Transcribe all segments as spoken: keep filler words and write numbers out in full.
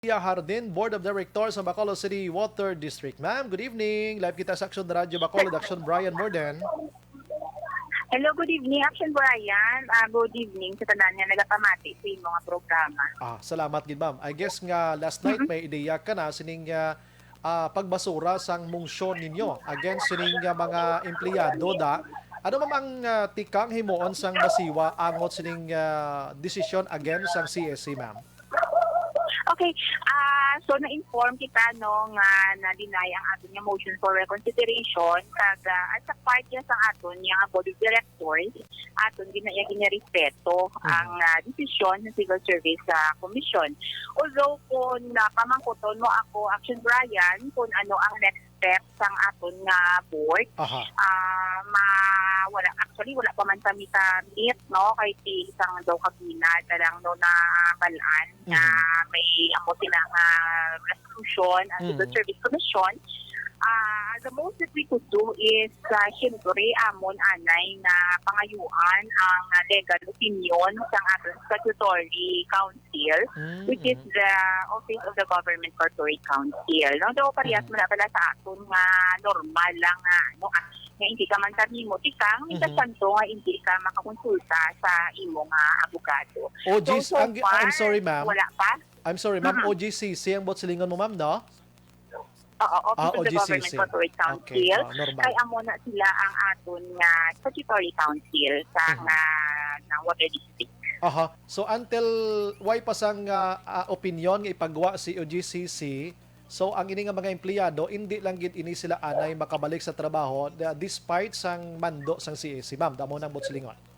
Lia Hardin, Board of Directors sa Bacolod City Water District. Ma'am, good evening. Live kita sa Action Radio Bacolod, Action Brian Morden. Hello, good evening, Action Brian. Ah, good evening sa tanan nga nagapamati sa imong nga programa. Ah, salamat gid, ma'am. I guess nga last night may ideya ka na sining, ah, ah, pagbasura sang mungsyon ninyo against sining, ah, mga empleyado da. Ano, ma'am, ang, ah, tikang himuon sang BACIWA angot sining, ah, desisyon against sang C S C, ma'am? Okay, ah, so na-inform kita, no, nga na-deny ang aton nga motion for reconsideration, kag, ah, as a part niya sa aton nga board of directors, aton gina-, ginarespeto ang, ah, desisyon sa Civil Service, ah, Commission. Although kung, ah, pamangkuton mo ako, Action Brian, kung ano ang next step sang aton nga board, Aha. ah, ma-, wala, actually, wala pa man kami ka-meet, no? Kay ti isang daw kabina na lang, no, na balaan nga may amo sila nga resolution ang Civil Service Commission. Ah, the most that we could do is, ah, siyempre, amon anay nga pangayuan ang, ah, legal opinion sang aton statutory counsel, which is the Office of the Government Corporate Counsel. No? Though parehas man na pala sa aton nga normal lang nga, ano, ah, nga hindi ka man kanimo tikang, minsan tanto nga hindi ka makakonsulta sa imo nga abogado. O G C, So, so ang, I'm far, sorry, ma'am. Wala pa. I'm sorry, ma'am. Mhm. O G C C ang buot silingon mo, ma'am, no? Oo, Office Ah, of the O G C C. Government Corporate Counsel. Okay, ah, normal. Kay amo na sila ang aton nga statutory counsel sa Mhm. nga, nga water district. Aha. So, until way pa sang, ah, ah, opinion nga ipagwa si O G C C, so, ang ini nga mga empleyado, hindi lang gid ini sila anay makabalik sa trabaho, da-, despite sang mando sang C S C, ma'am. Damo nang buot silingon.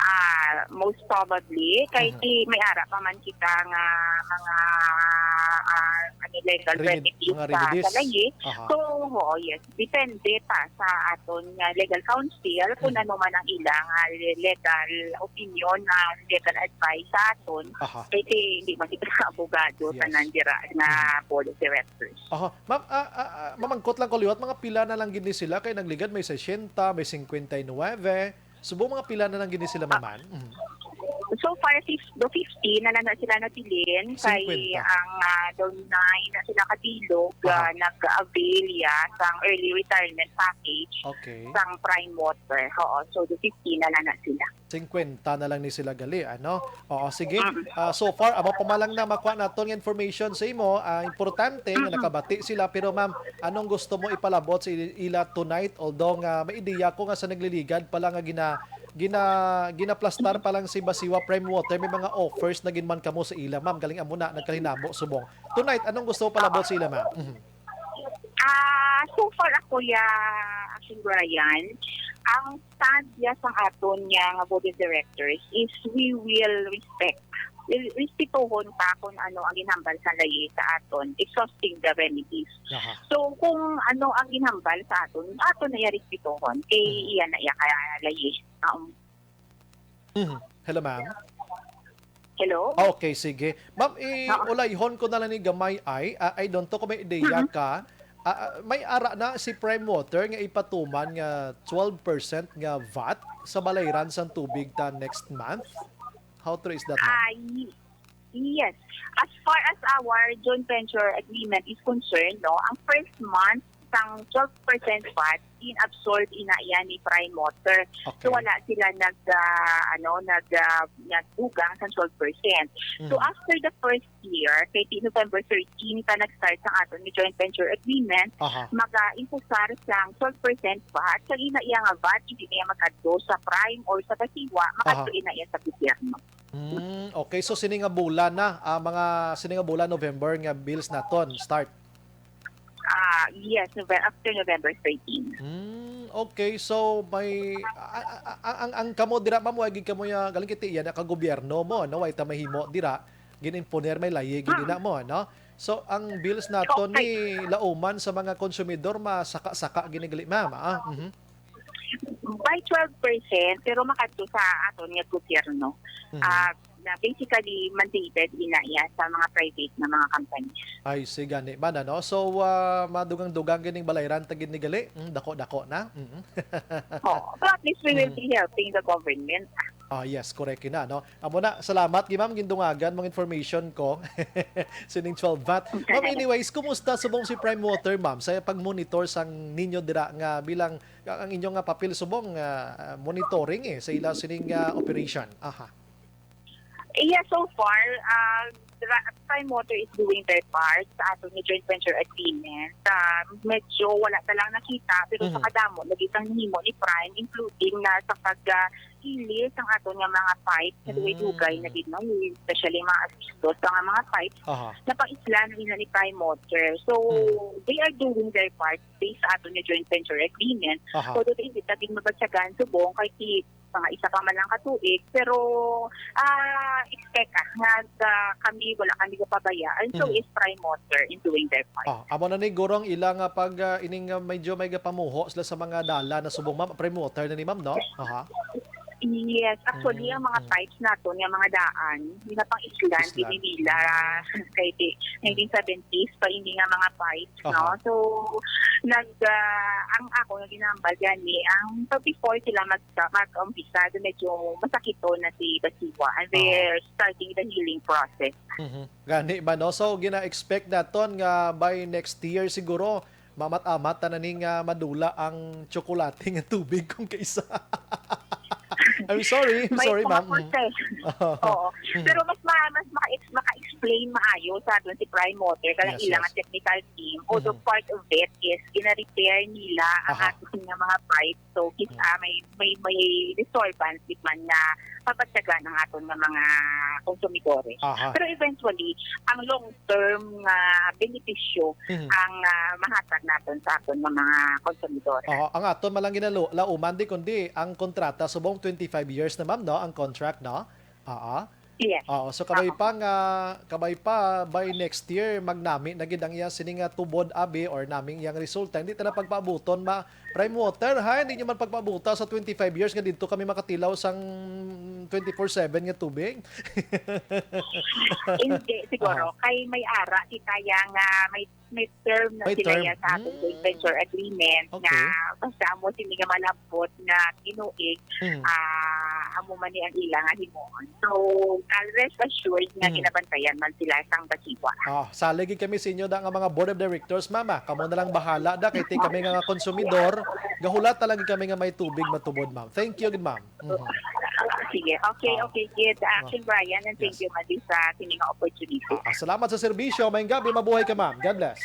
Ah, most probably, kay Mhm. ti may ara pa man kita nga mga, ah, ano, legal Remedi-, remedies mga sa, remedies. sa layi. Aha. So, oo, yes. Depende pa sa aton nga legal counsel kung Mhm. ano man ang ilang, ah, legal opinion, ah, legal advice sa aton. Aha. Kay ti hindi man kita abogado Yes. tanan dira nga Mhm. board of directors. Aha. Ma'am, ah, ah, ah, mamangkot lang ko liwat, mga pila na lang gid ni sila kay nagligad may sesenta, may singkwenta y nuwebe. Subong mga pila na lang gid ni sila, Ah. ma'am? Mhm. So far, fif-, do fifty na lang na sila nabilin kay Singkwenta. ang, ah, daw nine na sila kabilog, Aha. ah, nag-avail ya sang early retirement package Okay. sang Prime Water. Oo, so do fifty na lang na sila. Singkwenta na lang ni sila gali, ano? Oo, sige. Mm. Ah, so far, amo pa man lang na makuha naton nga information sa imo. Ah, importante nga Mm-mm. nakabati sila. Pero, ma'am, anong gusto mo ipalabot sa i-, ila tonight? Although nga may ideya ko nga sa nagliligad pa lang nga gina-, gina-, ginaplastar pa lang si BACIWA Prime Water, may mga offers na ginman kamo sa ila, ma'am. Galing amo na, nagkalinabo, subong. Tonight, anong gusto mo palabot sa ila, ma'am? Mhm. Ah, so far ako ya, Action Brian, ang stand ya sang aton nga board of directors is we will respect. Will, respetohon ta kung ano ang ginhambal sa layi sa aton, exhausting the remedies. Aha. So, kung ano ang ginhambal sa aton, aton na ya respetohon. Kay Mhm. iya na ya ka layi. Um, Mhm. Hello, ma'am. Hello? Okay, sige. Ma'am, i-, Oo. ulayhon ko na lang ni gamay ay, ah, I don't know kung may ideya Mhm. ka. Ah, ah, may ara na si Prime Water nga ipatuman nga twelve percent nga vat sa balayran sang tubig ta next month? How true is that, ma'am? Ah, y-, yes. As far as our joint venture agreement is concerned, no, ang first month sang twelve percent vat, in-absorb ina yan ni Prime Water. Okay. So, wala sila nag, ah, ano, nag, ah, nagdugang sa twelve percent. So, Mhm. after the first year, kay ti November thirteen pa nag-start sa aton ni joint venture agreement, Aha. maga-impusar sang twelve percent vat, sa ina iya nga vat, hindi niya magkadto sa Prime or sa BACIWA, makadto Aha. ina iya sa gobyerno. Mm, okay. So, sini nga bulan na, ah, mga sini nga bulan, November nga bills naton start? Ah, yes, Nove-, after November thirteen. Hmm, okay. So, may, a-, a-, a-, ang, ang kamo dira, ma'am, wa gid kamo ya, galing kiti iya na ka gobyerno mo, no? Wa ita mahimo dira, gin-imponer may layi gid Hmm. na mo, no? So, ang bills naton Okay. ni lauman sa mga konsumidor, masaka-saka gini gali, ma'am, ah? Mhm. By twelve percent, pero makadto sa aton nga gobyerno. Mhm. Ah, na basically mandated ina iya sa mga private na mga companies. Ay, si gani man, ano? So, ah, madugang-dugang ganing balayran ta gid ni gali. Mm, dako-dako na. Mm. Oo. So at least we will Mm. be helping the government. Ah, yes, correct na, no? Amo na, salamat gi ma'am, gindungagan mong information ko sining twelve vat. Ma'am, anyways, kumusta subong si Prime Water, ma'am, sa pag-monitor sang ninyo dira nga bilang ang, ang inyo nga papel subong, ah, monitoring, eh, sa ila sining, ah, operation? Aha. Yeah, so far, ah, Ra-, Prime Water is doing their part sa aton nga joint venture agreement. Ah, medyo wala ta lang nakita, pero sa Mhm. kadamo, lagi sang nahimo ni Prime, including na sa pag, ah, ilis ang aton nga mga pipe sa dugay-dugay na Mm. gid, no? Especially mga asbestos, sa nga mga pipe, Aha. napaisla na nila ni Prime Water. So, Mm. they are doing their part based sa aton nga joint venture agreement. Aha. Although, hindi ta gid mabatyagan subong kay ti-, mga isa pa man lang ka tuig, pero, ah, expect, ah, nga, ah, kami, wala kami gapabaya. And so Mm. is Prime Water in doing their part. Ah, amo na ni gurong ila nga pag, ah, ining, ah, medyo may gapamuho sila sa mga dalan na subong, ma'am. Prime Water na ni ma'am, no? Aha. Yes, actually, Mm, ang mga mm. pipes naton nga mga daan, nga pang-island, Island. Pinili nila kay di, Mm. nineteen seventies pa ini nga mga pipes, no? Aha. So, nag, ah, ang ako nga ginambal gani, ang pag before sila mag-, mag-umpisa, so medyo masakiton na si Basiwa, and Oo. they're starting the healing process. Mhm. Gani ba, no? So, gina-expect naton nga by next year siguro, mamat-amat ta na ni nga madula ang tsokolate nga tubig kung kaisa. I'm sorry, I'm May sorry, mga ma'am. Mm. Process. Oo. Mhm. Pero mas ma-, mas maka-ex-, maka-explain maayo sa aton si Prime Water, kanang Yes, ilang yes. technical team. Although Mhm. part of it is gina-repair nila ang Aha. aton nga mga pipe. So, kis-, Mm. ah, may, may, may disturbance, di man nga mabatyagan ang aton nga mga konsumidores. Aha. Pero eventually, ang long-term nga benepisyo Mhm. ang, ah, mahatag naton sa aton nga mga konsumidores. Oo, ang aton man lang ginalo-, lauman di, kundi ang kontrata subong twenty-five years na, ma'am, no? Ang contract, no? Oo. Yes. Oo, so kabay Oo. pa nga, kabay pa, by next year, magnami na gid ang iya sini nga tubod, abi, or naming iyang resulta. Hindi ta na pagpaabuton, ma-, Prime Water, ha? Hindi nyo man pagpaabuta sa twenty-five years nga dito kami makatilaw sang twenty-four seven nga tubig. Hindi, siguro. Aha. Kay may ara kita ya nga may, may term na May sila term. ya sa ating Mm. joint venture agreement Okay. nga basta amo sini nga malambot nga tinuig, Mm. ah, amo man ni ang ila nga himuon. So, ah, rest assured nga Mm. ginabantayan man sila sang Basiwa. Ah, salig gid kami sa inyo da nga mga board of directors, ma'am, ah. Kamo na lang bahala da, kay ti kami nga, nga konsumidor, gahulat na lang gid kami nga may tubig matubod, ma'am. Thank you gid, ma'am. Mhm. Sige. Okay, Ah. okay, good. Ah. Action, Brian, and thank Yes. you, Madi, sa kini nga opportunity. Ah, ah, salamat sa serbisyo. Maayong gabi, mabuhay ka, ma'am. God bless.